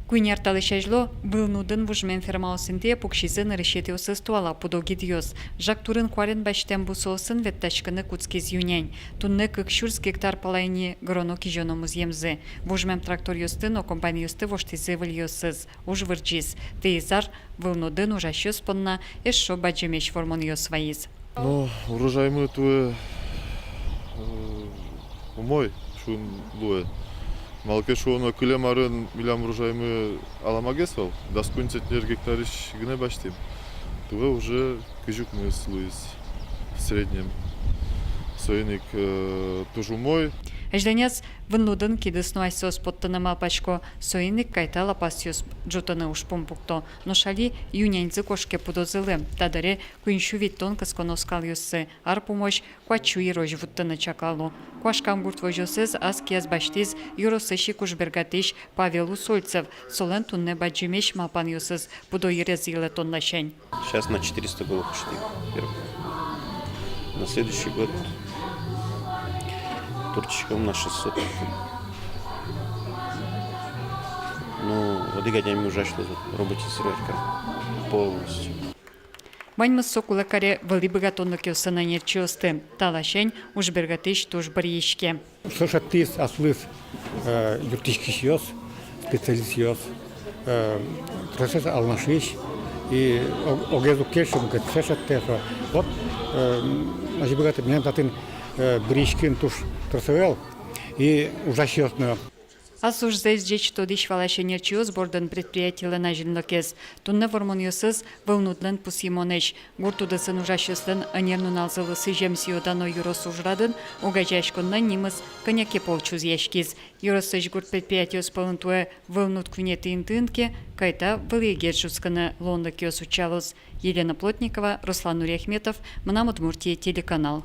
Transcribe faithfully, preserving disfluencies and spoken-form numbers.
Куинь ар талэсь азьло Вылнудын вужмем фермаос интые пуксизы нырысетӥосыз туала пудо гидъёс. Жагтурын куарен басьтэм бусыосын ветласькыны кутскиз ю-нянь. Туннэ кык сюрс гектар пала ини гыроно-кизёно музъемзы. Вужмем тракторъёсты но комбайнъёсты воштӥзы выльёсыз. Уж вырӟиз. Тӥ ар Вылнудын ужасьёс понна эшшо бадӟымесь вормонъёс вайиз. Ну, урожаймы туэ, э, умой, шуыны луэ. Малы ке шуоно, кылем арын милям урожаймы аламагес вал, дас куинь центнер гектарысь гинэ басьтӥм. Туэ уже кызь укмыс луиз в среднем. Соин ик, э, туж умой. Азьланяз Вылнудын кидыс но асьсэос поттыны малпасько, соин ик кайта лапасъёс ӝутыны ужпум пукто. Нош али ю-няньзы кошке пудозылы. Та дыре куинь сю витьтон кысконо скалъёссы, ар пумозь куать сю ирозь вуттыны чаклало. Куашкам гурт возёсыз ас кияз басьтӥз ёросысь ик ужбергатӥсь Павел Усольцев. Солэн туннэ бадӟымесь малпанъёсыз пудо йырез йылэтон ласянь. Сейчас на четыреста голов почти первый. На следующий год турттӥськом на шестьсот. Ну, одӥг адями ужась луоз, вот, роботизировать карыны полностью. Ваньмыз со кулэ каре вылӥ быгатонлыкъёсын ӧнерчиосты. Та ласянь ужбергатӥсь туж бырйиське. Со шедьтӥз аслыз, э, юрттӥськисьёс, специалистъёс, э, тросэз Алнашысь, и о-, огез уг кельшы, мукетсэ шедьтэ со. Вот, э, озьы быгатэ, милям татын, э, бырйиськыны туж трос ӧвӧл, и ужасьёс но. Ас ужзэс ӟеч тодӥсь-валась ӧнерчиос бордын предприятилэн азинлыкез. Туннэ вормонъёсыз Вылнудлэн пусйымонэсь. Гурт удысын ужасьёслэн ӧнер нуналзылы сӥзем сӥё-дано ёрос ужрадын огазеяськонлэн нимыз кӧня ке пол чузъяськиз. Ёросысь гурт предприятиос пӧлын туэ Вылнуд куинетӥ интыын ке, кайта вылӥгес ӝутскыны луонлыкъёс утчалоз. Елена Плотникова, Руслан Нуриахметов, «Мынам Удмуртие» телеканал.